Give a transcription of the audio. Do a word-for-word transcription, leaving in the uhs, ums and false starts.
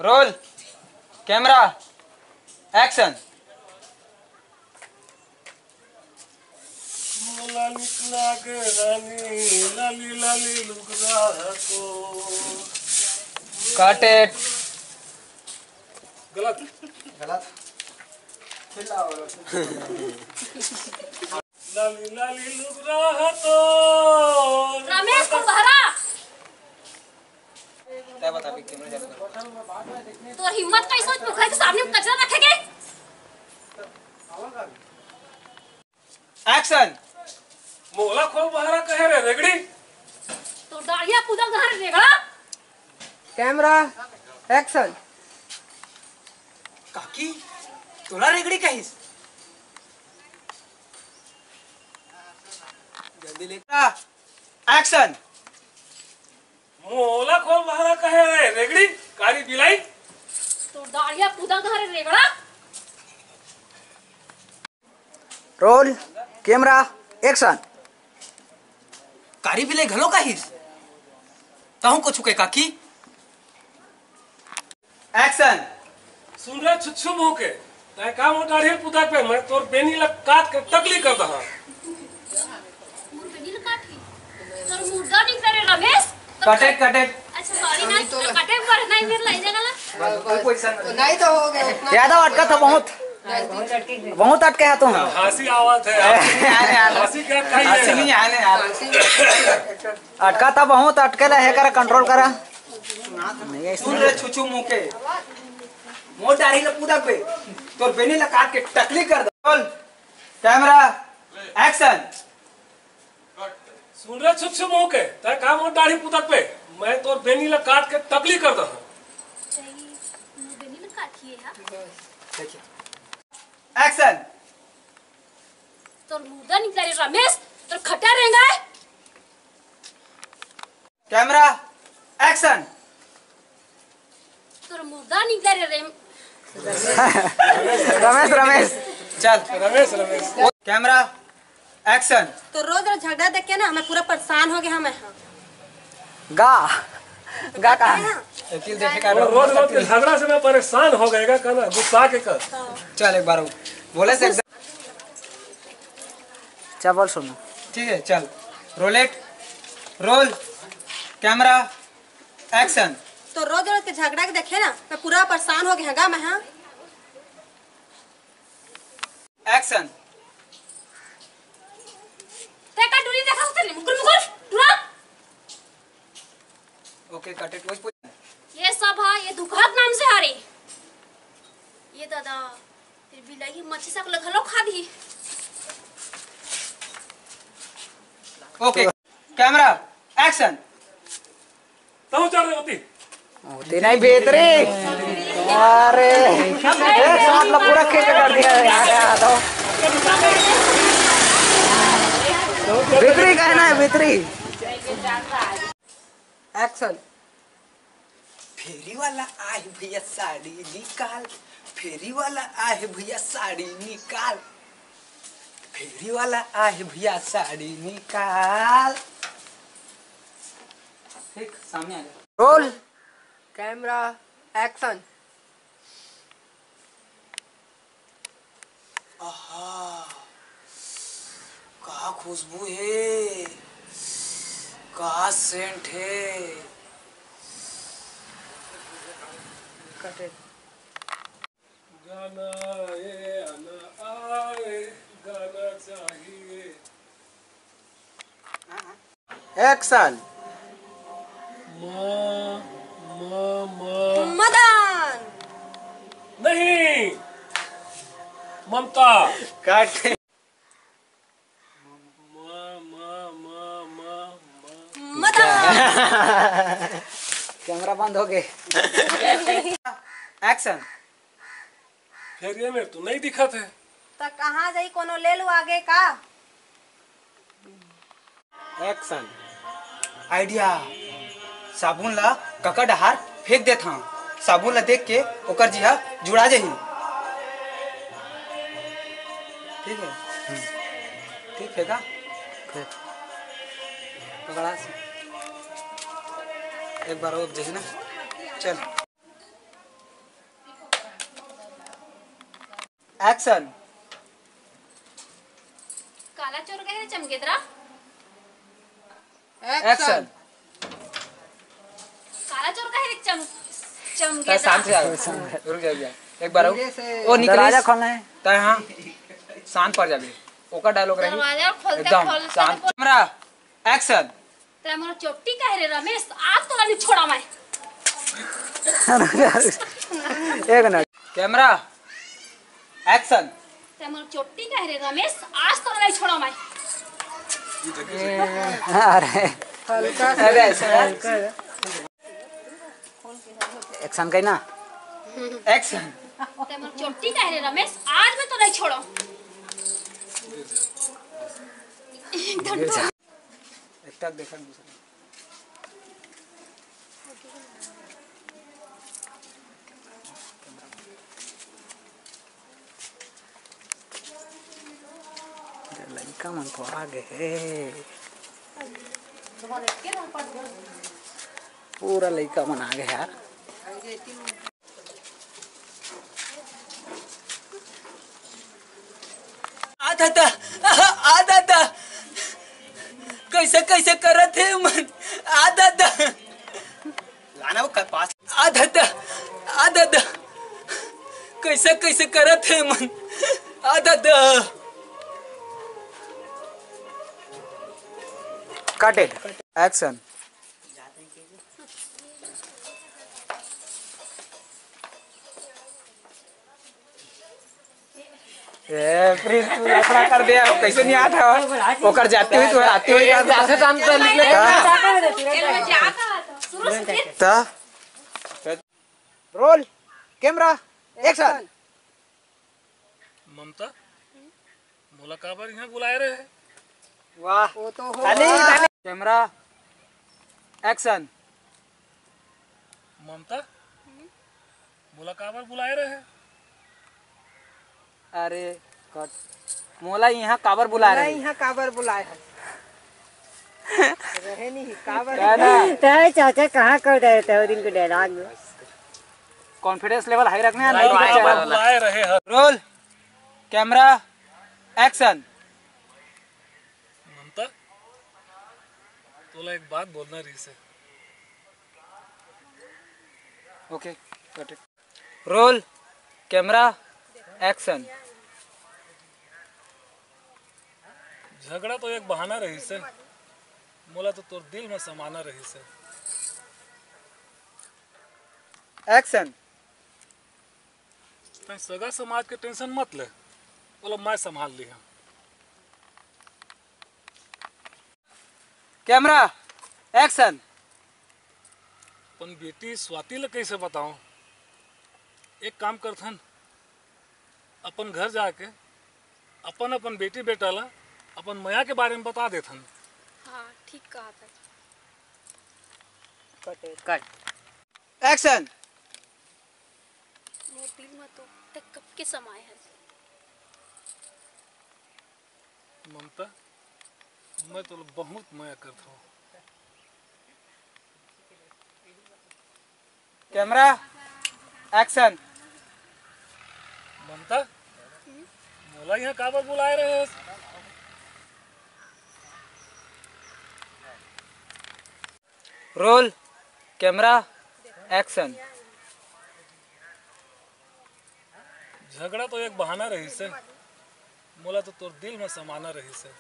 Role, camera, action. मोला निकला के रानी, लाली लाली लुगरा को। काट इट। गलत। गलत। लाली लाली लुगरा तो। रमेश, खोल बहरा। तै बता, अभी कैमरा चालू कर। तोर हिम्मत कैसे हो पोखरा के सामने में कचरा रखे के? एक्शन। मोला खोल बहरा कहे रे रेगड़ी। तोर दाढ़िया पूजा घर रेगड़ा। Camera, action. काकी, तोला रेगड़ी कहिस? जल्दी ले। एक्शन। मोला खोल बहरा कहे रे रेगड़ी, कारी बिलाई। तोर दाढ़िया पूजा घर रेगड़ा। Role, camera, action. कारी बिलाई घलो कहिस? तहूं कुछु के काकी? एक्शन। सुन रे छुच्छू मुंह के, तै का मोर दाढ़ी पूता पे, मैं तोर बेनी ला काट के टकली कर दहा। मोर बेनी ला काट के? तोर मुर्दा निकले रे रमेश। कटे, कटे। अच्छा, सॉरी ना, कटे पर नहीं, मेरे लाई जाएगा ना। बस, कोई क्वेश्चन नहीं। नहीं तो हो गया उतना। यादव अटका था बहुत। बहुत अटके है तुम। हंसी आवत है। हंसी नहीं आने यार। हंसी नहीं आने यार। अटका था बहुत, अटके ला है, करा कंट्रोल करा। नहीं, ऐसे सुन रे छुछू मुंह के, मोर दाढ़ी ला पूदा पे, तोर बेनी ला काट के टकली कर दे। Roll, camera, action. सुन रे छुछू मुंह के, तै का मोर दाढ़ी पूदा पे, मैं तोर बेनी ला काट के टकली कर दे। मोर बेनी ला काट किए हा। देखिए, एक्शन। तोर मुर्दा निकला रे रमेश, तोर खट्टा रहेंगा। Camera, action. तोर मुर्दा निकले रे, रे। रमेश, रमेश। चल। रमेश, रमेश। Camera, action. तो रोज रोज झगड़ा देख के ना मैं पूरा परेशान हो गया हूँ मैं। हाँ। गा। गा कहा? हाँ। वकील देखे का रोज रोज के झगड़ा से मैं परेशान हो गया, का कहना, गुस्सा के कर। हाँ। चल एक बार बोले से एकदम। चल बोल सुनो। ठीक है, चल। रोलेट, रोल, कैमरा, एक्शन। तो रोज रोज के झगड़ा के देखे ना, मैं पूरा परेशान हो गया गा मैं। हाँ। एक्शन। ते का डुरी देखा होते नहीं, मुकुर मुकुर, डुरा। ओके, कट इट। ये सब है, ये दुखत नाम से हरे। ये दादा, फिर बिलाई मच्छी सकल घलो खा दी। ओके, कैमरा, एक्शन। तहु चढ़ रहे होती। होती नहीं बेहतरी। अरे, एक साथ ला पूरा खेत कर दिया यार, यार, तो। भीतरी कहना है, भीतरी। एक्शन। फेरी वाला आहे भैया साड़ी निकाल, फेरी वाला आहे भैया साड़ी निकाल, फेरी वाला आहे भैया साड़ी निकाल। ठीक, सामने आ जा। Roll, camera, action. आहा, का खुशबू हे, का सेंट हे। कटे। गाना ए आना आए, गाना चाहिए। एक्शन। माँ, माँ, माँ। मदन। नहीं, ममता। काट। माँ, माँ, माँ, माँ, माँ। मदन। कैमरा बंद हो गए। एक्शन। फेरिया में तो नहीं दिखत है। त कहाँ जाई, कोनो ले लो आगे का? एक्शन। आइडिया। साबुन ला कका डहार फेंक देत हंव। साबुन ला देख के ओकर जिहा जुड़ा जाही। ठीक है? हम्म। ठीक है का? फेंक। पकड़ा से। एक बार और देखना। चल। एक्शन। काला चोर कहे रे चमगेदरा। एक्शन। काला चोर कहे रे चम, चमगेदरा। शांत हो जा, रुक जा, रुक जा। एक बार और। धीरे से। ओ निकलेश, दरवाजा खोलना है। तय हाँ, शांत पड़ जाबे। ओकर डायलॉग रही। दरवाजा खोलते एकदम खोलते शांत। Camera, action. तय मोर चोटी कहे रे रमेश, आज तो नहीं छोड़ा मैं। एक मिनट। Camera, action. तय मोर चोटी कहे रे रमेश, आज तो नहीं छोड़ा मैं। अरे। हल्का सा। अरे, ऐसा। एक्शन कही ना। एक्शन। तय मोर चोटी कहे रे रमेश, आज मैं तो नहीं छोड़ा। एकदम। एकटा देखा दूसरा। लइका मन तो आ गे हे। पूरा लइका मन आ गे यार। आ दादा, आ दादा, कैसे कैसे करत हे मन, आ दादा। लाना वो कर पास। आ दादा, आ दादा, कैसे कैसे करत हे मन, आ दादा। कट इट। एक्शन। ए, प्रिंस, तू लफड़ा कर दे, वो कैसे नहीं आता हो? ओकर जाते हुए, तू आते हुए ए, जाते। जाते तो हम तो निकले। हाँ। त? Role, camera, action. ममता, मोला काबर इहाँ बुलाए रहे? वाह। वो तो हो। खाली, वाह। खाली। Camera, action. ममता, मोला काबर बुलाए रहे? अरे, कट। मोला इहाँ काबर बुलाए मोला रहे? इहाँ काबर बुलाए हे? रहे नहीं, काबर है ना? तय चाचा कहाँ कर दे रहे थे वो दिन के डायलॉग में? कॉन्फिडेंस लेवल हाई रखना है, नहीं तो चला। बुलाए रहे हर। Roll, camera, action. ममता, तोला एक बात बोलना रहिस हे। Okay, got it. Roll, camera, action. झगड़ा तो एक बहाना रहिस हे, मोला तो तोर दिल में समाना रहिस हे। एक्शन। तैं सगा समाज के टेंशन मत ले, ओला मैं संभाल लिहा। Camera, action. अपन बेटी स्वाति ल कइसे बताओं? एक काम करथन, अपन घर जाके अपन, अपन बेटी बेटा ला अपन मया के बारे में बता देथन। हाँ, ठीक कहा था। कट। एक्शन। मोर दिल में तो तक कब के समाए है। ममता, मैं तो बहुत मया करता हूँ। Camera, action. ममता, मोला यहाँ काबर बुलाए रहे? Roll, camera, action. झगड़ा तो एक बहाना रहिस हे, मोला तो तोर दिल में समाना रहिस हे।